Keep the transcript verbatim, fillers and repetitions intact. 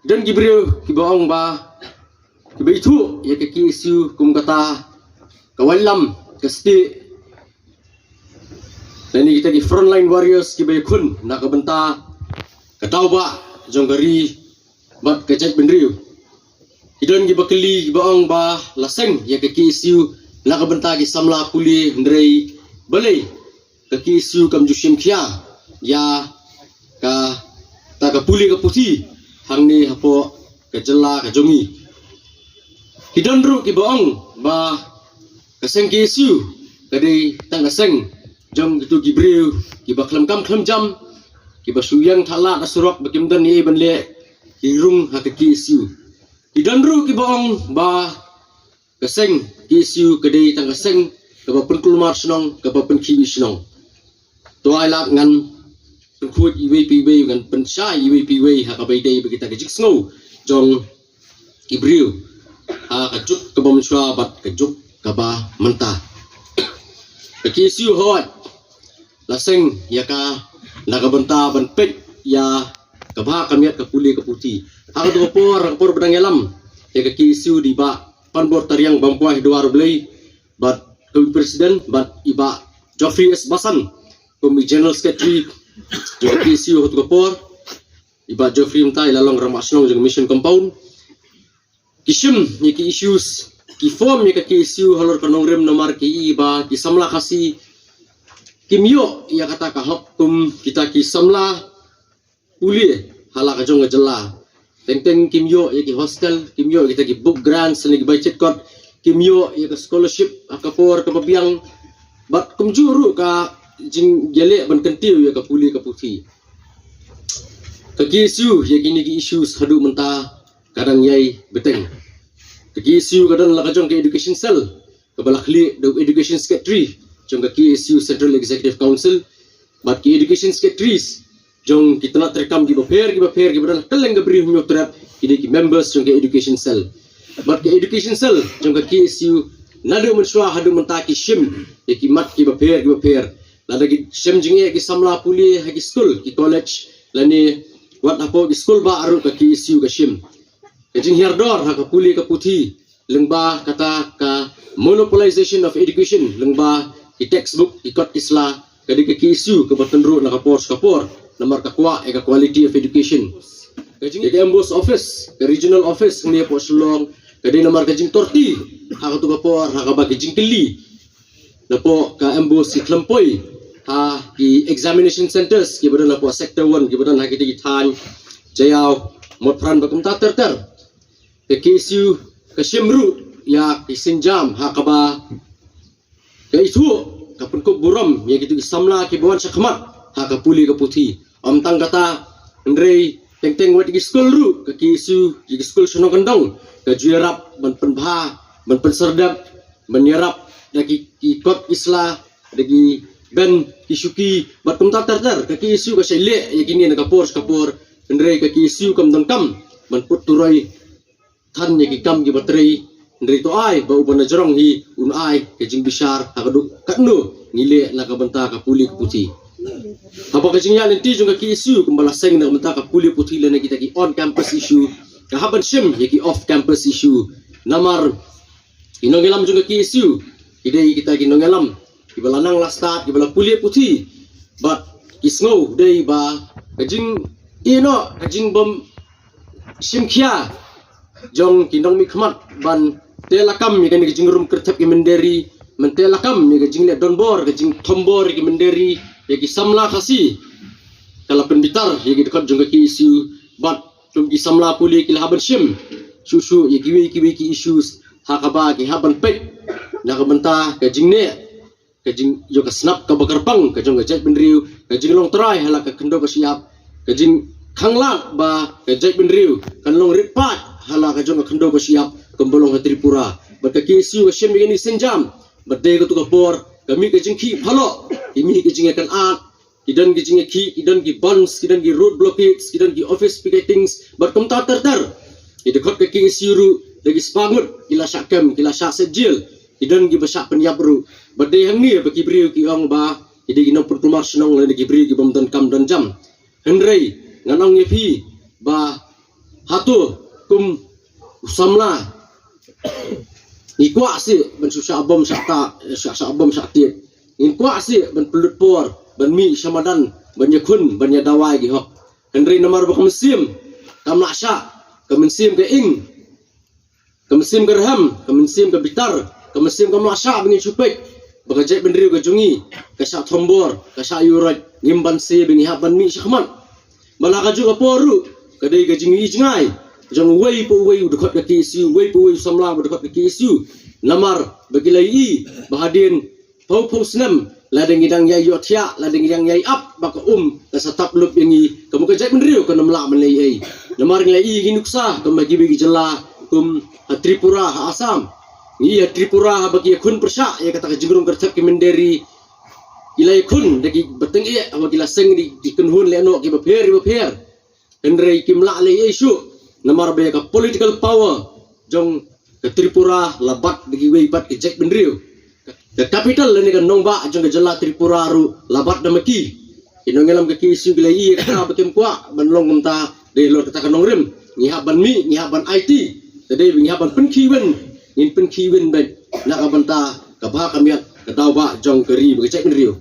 Don ki briew kiba ong ba kiba ithuh ïa ka K S U kum kata ka waitlam ka stieh, lane kita ki frontline warriors kiba ïakhun na ka bynta ka daw bah jong ka ri bad ka jaitbynriew. Ki don kiba kylli kiba ong ba la seng ïa ka K S U na ka bynta ki samla pule, hynrei balei ka K S U kam ju shim khia ïa kata ka pule ka puthi hangne hapoh ka jylla ka jong ngi. Ki don ruh kiba ong ba ka seng K S U ka dei tang ka seng jong kito ki briew kiba khlem kam khlem jam, kiba shu ïeng thalat ha surok ba kim don ei ei ban leh, ki rung ha ka K S U. Ki don ruh kiba ong ba ka seng K S U ka dei tang ka seng kaba pynkulmar shnong, kaba pynkhih shnong. To ai lad ngan pynkhuid iwei pa iwei, ngan pynshai iwei pa iwei ha kaba ïadei bad kita ka jingsngew jong ki briew ha ka juk kaba mynshuwa bad ka juk kaba mynta. Ka K S U hooid la seng ïa ka na ka bynta ban peit ïa ka bha ka miat ka pule ka puthi. Ha kato ka por, ha ka por ba dang ïalam ïa ka K S U da i Bah Panbor Tariang Bampoh Dwar Blei bad kum i president, bad i Bah Geoffrey S Basan kum i general secretary jong ka K S U ha kato ka por. I Bah Geoffrey mynta i la long rangbah shnong jong ka Mission Compound. Ki shim ïa ki issues, ki form ïa ka K S U halor ka nongrim namar ki i ba ki samla Khasi kim ïoh ïa kata ka hok kum kita ki samla pule ha la ka jong ka jylla. Teng teng kim ïoh ïa ki hostel, kim ïoh ïa kita ki book grants ne ki bai chet kot, kim ïoh ïa ka scholarship ha ka por kaba biang, bad kumjuh ruh ka jingïaleh ban kyntiew ïa ka pule ka puthi. Ka K S U ïa kine ki issues haduh mynta ka dang ïai bteng. Ka K S U ka don la ka jong ka education cell kaba la khlieh da u education secretary jong ka K S U Central Executive Council bad ki education secretaries jong ki tnat treikam kiba pher kiba pher kiba don kylleng ka Bri u Hynñiewtrep ki dei ki members jong ka education cell. Bad ka education cell jong ka K S U naduh mynshuwa haduh mynta ki shim ïa ki mat kiba pher kiba pher. Lada ki shem jingeh ki samla pule ha ki skul, ki college, lane wat hapoh ki skul bah ruh ka K S U ka shim. Ka jinghiar dor ha ka pule ka puthi, lyngba kata ka monopolization of education, lyngba ki textbook, ki kot ki sla, ka dei ka K S U kaba tynruh na ka por sha ka por namar ka kwah ïa ka quality of education. Ka jing, ïa ka M B O S office, ka regional office hangne hapoh Shillong, ka dei namar ka jingtorti ha kato ka por ha kaba ki jingkylli napoh ka M B O S ki khlem poi ha ki examination centres kiba don hapoh sector one kiba don ha kita ki thaiñ Jaïaw, Motphran bad kumta ter ter. Ka K S U ka shim ruh ïa ki sienjam ha kaba ka ithuh, ka pynkup burom ïa kito ki samla kiba wan sha khmat ha ka pule ka puthi. Ym tang kata, hynrei teng teng wat ki skul ruh ka K S U, ki skul shnong kyndong, ka ju ïarap ban pynbha, ban pynserdep, ban ïarap da ki, ki kot ki sla, da ki bench, ki shuki bad kumta ter ter. Ka K S U ka shait leh ïa kine na ka por sha ka por, hynrei ka K S U kam donkam ban put turoi than ïa ki kam kiba trei, hynrei to ai ba uba na jrong hi un ai ka jingbishar ha kaduh katno ngi leh na ka bynta ka pule ka puthi. Haba ka jingïaid lynti jong ka K S U kumba la seng na ka bynta ka pule puthi lane kita ki on campus issue, ka hap ban shim ïa ki off campus issue. Namar ki nongïalam jong ka K S U ki dei kita ki nongïalam kiba la nang la stad, kiba la pule puthi, bad ki sngew dei ba ka jing, ïa, noh, ka jingbym shim khia jong ki nongmihkhmat ban teh lakam ïa kane ka jingrum kyrthep ïa ki mynder ri, ban teh lakam ïa ka jingleh donbor, ka jingthombor ïa ki mynder ri, ïa ki samla Khasi, ka la pynbitar ïa ki dkhot jong ka K S U. Bad kum ki samla pule ki la hap ban shim shuh shuh ïa kiwei kiwei ki issues ha kaba ki hap ban peit na ka bynta ka jingneh, ka jingïoh ka snap kaba kyrpang ka jong ka jaitbynriew, ka jinglong trai ha la ka khyndew ka shyiap, ka jingkhanglad ba ka jaitbynriew kan long rit paid ha la ka jong ka khyndew ka shyiap kumba long ha Tripura. Bad ka K S U ka shim ïa kine ki sienjam, bad dei kato ka por ka mih ka jingkhih phaloh, ka mih ka jingïakynad, ki don ki jingïakhih, ki don ki bandhs, ki don ki road blockades, ki don ki office picketings bad kumta ter ter. Ki dkhot ka K S U ruh da ki spah ngut ki la shah kem, ki la shah set jail, ki don kiba shah pynïap ruh. Bad dei hangne ba ki briew ki ong ba ki dei ki nongpynkulmar shnong lane ki briew ki bym don kam don jam. Hynrei ngan ong ïa phi ba ha to kum u samla. Ngi kwah sih ban shu shah bom shah ta, shah, shah bom shah tied. Ngi kwah sih ban pynlut por ban mih sha madan, ban ïakhun, ban ïadawai ki hok. Hynrei namar ba ka mynsiem kam lah shah, ka mynsiem ka ing, ka mynsiem ka rhem, ka mynsiem ka bitar, ka mynsiem kam lah shah ba ngin shu peit ba ka jaitbynriew ka jong ngi ka shah thombor, ka shah ïuh roit, ngim banse ba ngi hap ban mih shakhmat. Ba la ka juh ka por ruh ka dei ka jingïohi jngai jong uwei pa uwei u dkhot ka K S U, uwei pa uwei u samla ba dkhot ka K S U. Namar ba ki la ïohi ba hadien phew phew snem, lada ngi dang ïai ïohthiah, lada ngi dang ïai ap, ba ka um ka sa tap lup ïa ngi, ka mut ka jaitbynriew kan ym lah ban leh ei. Namar ngi la ïohi ki nuksa kum ha kiwei ki jylla kum ha Tripura, ha Assam. Ngi ïohi ha Tripura haba ki ïakhun pyrshah ïa kata ka jingrung kyrthep ki mynder ri, ki la ïakhun da ki bateng eh, haba ki la seng da ki kynhun lehnoh ki bapher bapher. Hynrei kim lah leh ei shuh namar ba ïa ka political power jong ka Tripura la bat da kiwei pat ki jaitbynriew. Ka capital lane ka nongbah jong ka jylla Tripura ruh la bat da ma ki. Ki nongïalam ka K S U ki la ïohi ïa kata ba kim kwah ban long kumta, dei halor kata ka nongrim. Ngi hap ban mih, ngi hap ban aiti. Te dei ba ngi hap ban pynkhih win, ngin pynkhih win beit na ka bynta ka bha ka miat, ka daw bah jong ka ri bad ka jaitbynriew.